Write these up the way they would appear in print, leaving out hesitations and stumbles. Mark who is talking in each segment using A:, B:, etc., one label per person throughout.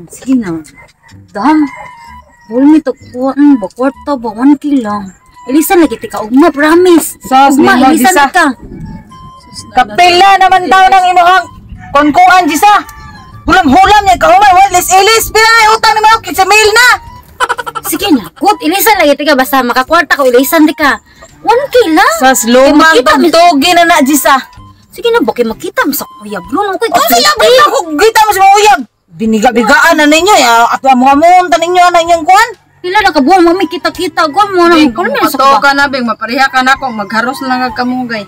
A: Sige na. Dam. Wala mi to kuan ba kwarta ba 1K lang. Ilisan lagi tika ugma, promise.
B: Sus,
A: Ugma,
B: nimo,
A: ilisan
B: Jisa.
A: ka.
B: Kapila naman daw ng imuhang konkuan, Jisa. Hulam-hulam niya kahumay, walis ilis. Pila ay utang ni mo, 15 mil na.
A: Sige na. Good, ilisan lagi tika basta makakwarta ko ilisan di ka. 1K lang.
B: Sas, lumang
A: Kay makita mi-
B: tugtugi na na, Jisa.
A: Sige na, bakit makita mo sa uyab ron? Okay,
B: O siya, kita ko, kita mo sa mga uyab. Biniga-bigaan na ninyo, ya. At amuhamon ta ninyo na inyong kuan.
A: Pila na ka buwan, mami, kita-kita. Gwan mo na,
C: Bing,
A: kung ano sa
C: kung ka na, Bing, mapareha ka na ako, magharos na lang ang kamugay.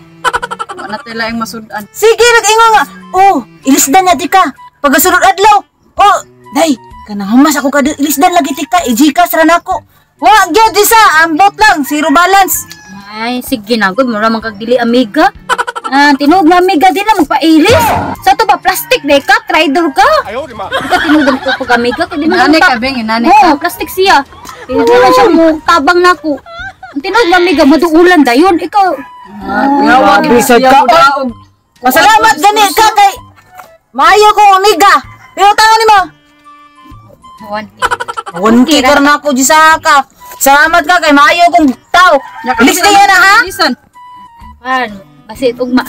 C: Wala na tayo laing masud-an.
B: Sige, nag-ingon nga. Oh, ilisdan niya tika. Pagkasunod adlaw. Oh, day, kanang humas ako ka ilisdan lagi tika, i-Gcash ra nako. Wa gyud, Jisa, ambot lang, zero balance.
A: Ay, sige na, good. Mura man kag dili amiga. Ah, tinuod nga amiga di na magpailis. Sa to ba plastic de ka, trader ka. Ayaw di ma. Ika tinuod ko pag amiga kay di man
C: Inani
A: ta-
C: ka, Bing, inani
A: Oo,
C: ka.
A: plastic siya. Kaya di man siya mo tabang nako. Ang tinuod nga amiga maduulan dayon. Ikaw
C: Yawa,
B: Bisag ka, oy. Masalamat gani ka kay maayo kong amiga. Pero tangon nimo.
A: 1K.
B: 1K ka na ako, Jisa ka. Salamat ka kay maayo kong tao. Ilis na na ha.
C: Ilisan.
A: Pan, basit ugma.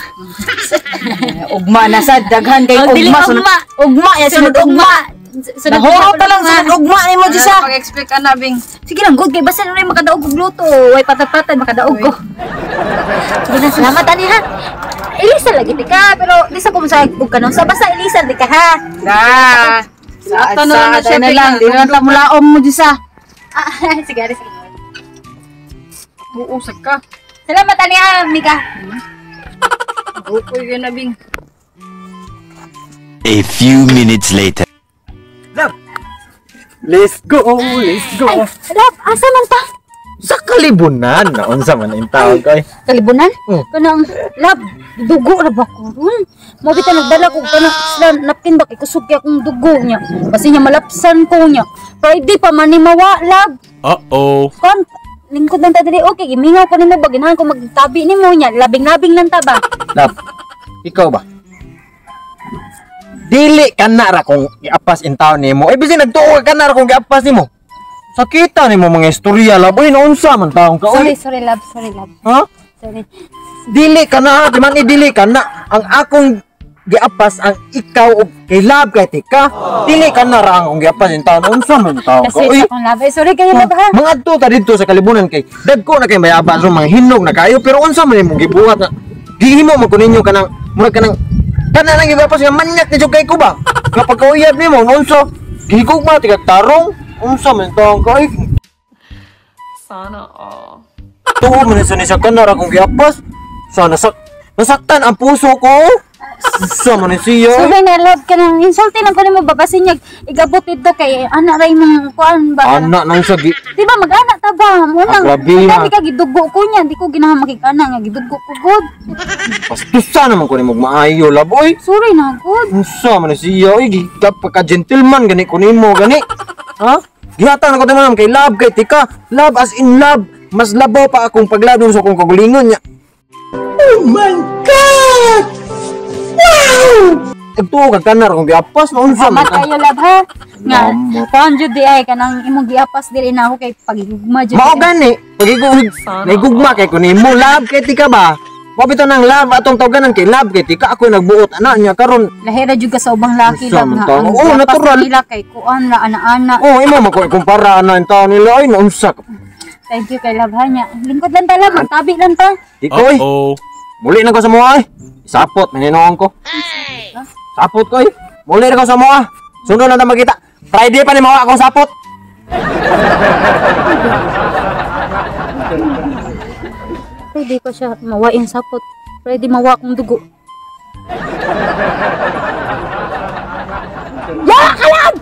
B: Ugma na sad daghan kay
A: Oh, dili
B: ugma sunod-
A: ugma.
B: Ugma ya sunod ugma.
A: Sunod
B: Nahurot na lang sunod ugma nimo, Jisa.
C: Pag-expect ka na, Bing.
A: Sige lang, good kay basta na rin makadaog og luto. Way patad-patad makadaog ko. Sige na, salamat ani ha. Elisa lagi di ka, pero di sa kung sa ug kanong sa basta Elisa di ka ha.
B: Da.
C: Sa na lang na siya,
B: na
C: Bing,
B: lang, di na lang tamulaom mo, Jisa.
A: Ah, sige, ari, sige.
C: Buusag ka.
A: Salamat ani ha, Mika.
C: Bukoy ka na, Bing.
D: A few minutes later.
E: Let's go, let's go.
A: Ay, love, asa man ta?
E: Sa kalibunan, naunsa man ang tawag ko eh.
A: Kalibunan?
E: Oh.
A: Kanang love, dugo ra ba ko ron? Mo bitaw nagdala ko kanang sila napkin ba kay kusog kay akong dugo niya. Kasi niya malapsan ko niya. Friday pa man ni mawa, love.
D: Uh-oh.
A: Kon, lingkod lang ta diri. Okay, gimingaw ko nimo ba ginahan ko magtabi nimo niya. Labing-labing lang ta ba?
E: Love, ikaw ba? Dili ka na ra kung iapas in taon nimo. Eh bisin nagtuo ka na ra kung giapas nimo. Sakita nimo mga istorya love. Uy, naunsa man taon ka
A: Sorry,
E: oy.
A: sorry love, sorry love.
E: Ha?
A: Sorry.
E: Dili ka na, di man idili ka na. Ang akong giapas ang ikaw og kay love kay tika. Dili ka na ra ang akong giapas in taon. Unsa man taon ka
A: Kasi
E: oy.
A: sa akong love. Ay, sorry kayo love ha.
E: Mga adto ta didto sa kalibunan kay dagko na kay mayaba so mga hinog na kayo pero unsa man imong gibuhat na gihimo man ko ninyo kanang murag kanang kana lang gigapas nga manyak ni jud kay ko ba nga pagkauyab nimo unsa gihigugma ti kag tarong unsa man taong ka ay.
F: Sana all.
E: Tuo man sa ni sa kanara kung giapas sa nasaktan ang puso ko unsa man ni siya.
A: Sorry na love ka nang insulti lang ko nimo ba basin niya igabot dito kay ana ra imong kuan ba.
E: Ana nang sa gi
A: Di ba mag-ana ta ba? Mo nang
E: Ah, grabe, ha.
A: dami ka gidugo ko niya, di ko ginahan makig-ana nga gidugo ko god.
E: Pastusa naman ko nimo maayo love oy.
A: Sorry na god.
E: Unsa man ni siya oy, pagka gentleman gani ko nimo gani. Ha? Gihatag na ko nimo kay love kay tika. Love as in love. Mas labaw pa akong paglove sa akong kagulingon niya. Oh my God! Wow! Nagtuo ka kanar kung giapas na unsa man
A: Salamat
E: ka.
A: kayo love ha. Nga
E: Salamat.
A: kuan jud di ay kanang imong giapas diri na ako kay pagigugma jud.
E: Mao gani, pagigug naigugma kay ko nimo love kay tika ba? Wa bitaw nang love atong tawganan kay love kay tika ako nagbuot ana niya karon.
A: Lahira jud ka sa ubang laki
E: Unsa
A: love
E: man
A: nga.
E: ta?
A: Ang
E: Oo,
A: giapas
E: natural.
A: nila kay kuan ra ana-ana.
E: Oh, imo man ko ikumpara ana ang taon nila ay naunsa ka.
A: Thank you kay love ha niya. Lingkod lang ta love, magtabi lang ta.
E: Di ko oy.
D: Uh-oh.
E: Muli na ko sa mua ay. Sapot, maninoon ko. Sapot ko ay. Muli na ko sa mua. Sunod na ta magkita. Friday pa ni mawa akong sapot.
A: Pwede ko siya mawain sapot. Pwede mawa akong dugo. Ya, kalab!